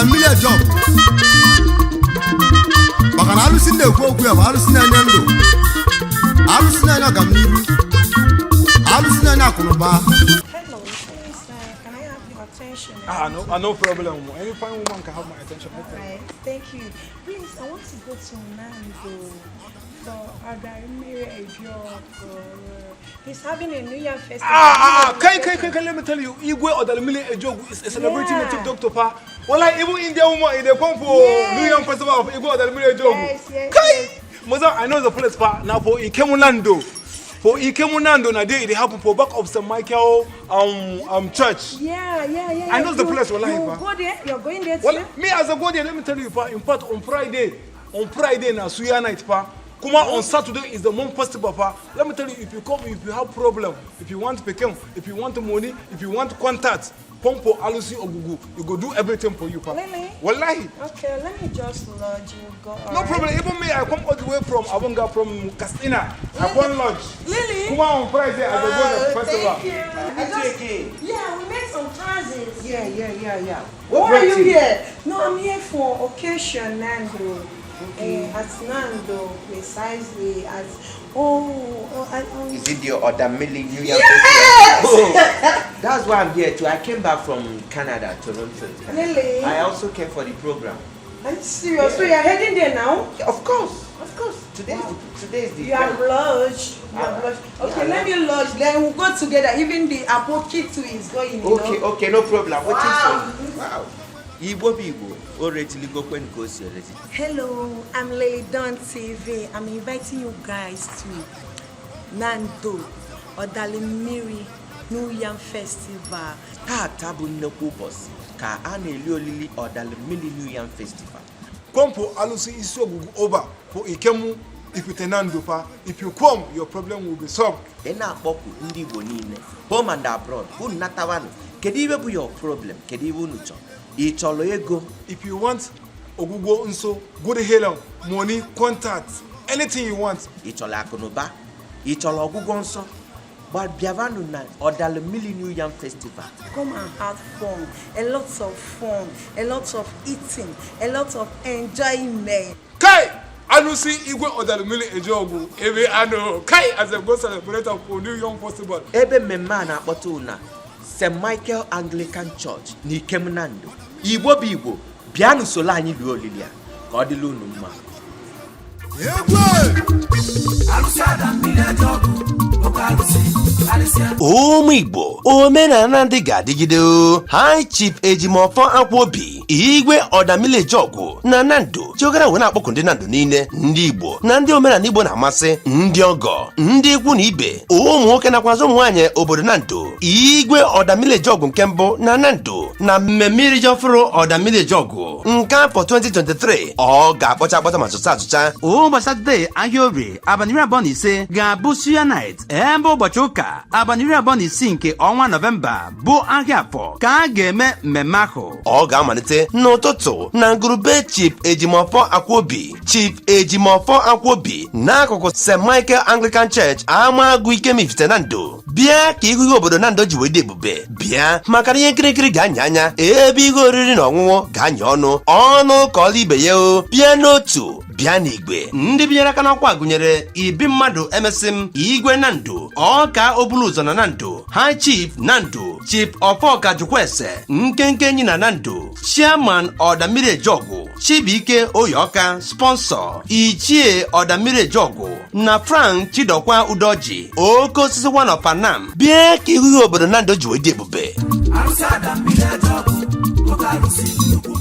Ọdammili Ejeọgụ, maka na alụsị na-ekwu okwu ya bụ alụsị na-enye ndụ, alụsị na-enye ọganihu, alụsị na-enye akụnụba. Hello, please, can I have your attention? Ah, no, ah, no problem. Any fine woman can have my attention. No problem. Right, thank you. Please, I want to go to Nando for Adarimiri Ejogo. He's having a New Year festival. Ah, ah, ah, kai, kai, kai, kai, let me tell you, Igwe Odalimili Ejogu is a celebrity native doctor, pa. Well, like, even India woman, they come for New Yam Festival of Igwe Odalimili Ejogu. Kai! Maza, I know the place, pa. Now for Ikemu Nando. For Ikemu Nando, now there it happen for back of St. Michael Church. I know the place, wallahi, You pa. go there? You're going there Well, too? me as a go there, let me tell you, pa, in fact, on Friday, na Suya night, pa. Kuma on Saturday is the Moon Festival, pa. Let me tell you, if you come, if you have problem, if you want pikin, if you want money, if you want contact, come for Alusi Ogugu. You go do everything for you, pa. Really? Wallahi. Okay, let me just lodge you. Go. No problem. Even me, I come all the way from Abunga, from Katsina. I come lodge. Really? Kuma on Friday, I go go the Oh, festival. thank you. I just, yeah, we met some transit. Yeah. Why are you here? No, I'm here for occasion, Nando. Okay. At Nando, precisely. At oh, I, Is it the Odamili New Year Yes! Festival? Oh, that's why I'm here too. I came back from Canada, Toronto. Really? I also came for the program. Are you serious? So you're heading there now? Yeah, of course, of course. Today is the You have lodged. You have Ah, lodged. Okay, yeah, let me lodge. Then we'll go together. Even the Aboki too is going. You Okay, know? okay, no problem. Waiting for you. Wow. Wow. Igbo bụ Igbo, o retiligokwe nke o si ereti. Hello, I'm Lily Don TV. I'm inviting you guys to Nando Odalimiri New Yam Festival. Tata bụ nnukwu ụbọchị ka a na-eli olili Ọdalimili New Yam Festival. Come for Alusi Isi Ogugu Oba for Ikemu Ifitenando, pa. If you come, your problem will be solved. Ị na-akpọku ndị Igbo niile, home and abroad, unu natawanụ. Kedu ibe bụ your problem? Kedu ibe unu chọrọ? Ị chọrọ ego? If you want Ogugo Nso, good healing, money, contact, anything you want. Ị chọrọ akụnụba? Ị chọrọ ọgwụgwọ nsọ? Gba bịavanụ na Ọdalimili New Yam Festival. Come and have fun. A lot of fun, a lot of eating, a lot of enjoyment. Kai! Alusi Igwe Odalimili Ejogu, ebe ano, Kai, as they go celebrate am for New Yam Festival. Ebe mmemme a na-akpọta na St. Michael Anglican Church na Ikemnando. Igbo bụ Igbo, bịanụ soro anyị rie olili a ka ọ dịla unu mma. Egwu! Alụsị Adammili Ejeọgụ, oke alụsị karịsịa. Ụmụ Igbo, omenala ndị ga-adịgide o. High Chief Ejimọfọ Akwaobi, Igwe Ọdamili Ejeọgụ na Nando chiogara, wee na-akpọkụ ndị Nando niile, ndị Igbo na ndị omenala Igbo na-amasị, ndị ọgọ, ndị ikwu na ibe, ụmụ nwoke nakwazi ụmụ nwaanyị obodo Nando, Igwe Ọdamili Ejeọgụ nke mbụ na Nando, na mmemme iri ji ọfụrụ Ọdamili Ejeọgụ nke afọ 2023. Ọ ga-akpọcha akpọcha ma zụcha azụcha. Ụbọchị Satọde, ahịa Orie, abalị 25 ga-abụ Suya Night, ebe ụbọchị ụka, abalị 26 nke ọnwa Nọvemba, bụ ahịa Afọ ka a ga-eme mmemme ahụ. Ọ ga-amalite n'ụtụtụ na ngurube Chief Ejimọfọ Akwobi, Chief Ejimọfọ Akwobi, n'akụkụ St. Michael Anglican Church, Amagụ, Ikemifite na Ndo. Bịa ka ihu ihe obodo Nando ji wee dị ebube. Bịa maka na ihe nkirikiri ga-anya anya, ebe ihe oriri na ọṅụṅụ ga-anya ọnụ ọnụ ka ọla ibe ya o. Bịa n'otu, bịa n'igwe. Ndị binyere aka n'ọkwa gụnyere ibi mmadụ emesim Igwe Nando, Ọka Obulu Ụzọ na Nando, High Chief Nando, Chief Ọfọka Jukwese, Nkenke Enyi na Nando, Chairman Ọdammiri Ejeọgụ, Chibuike Oyoka, sponsor Ichie Ọdammiri Ejeọgụ, na Frank Chidokwa Udoji, Oke Osisi One of Anam. Bịa ka ihu ihe obodo Nando ji wee dị ebube. Alụsị Adammili Ejeọgụ, oke alụsị nnukwu.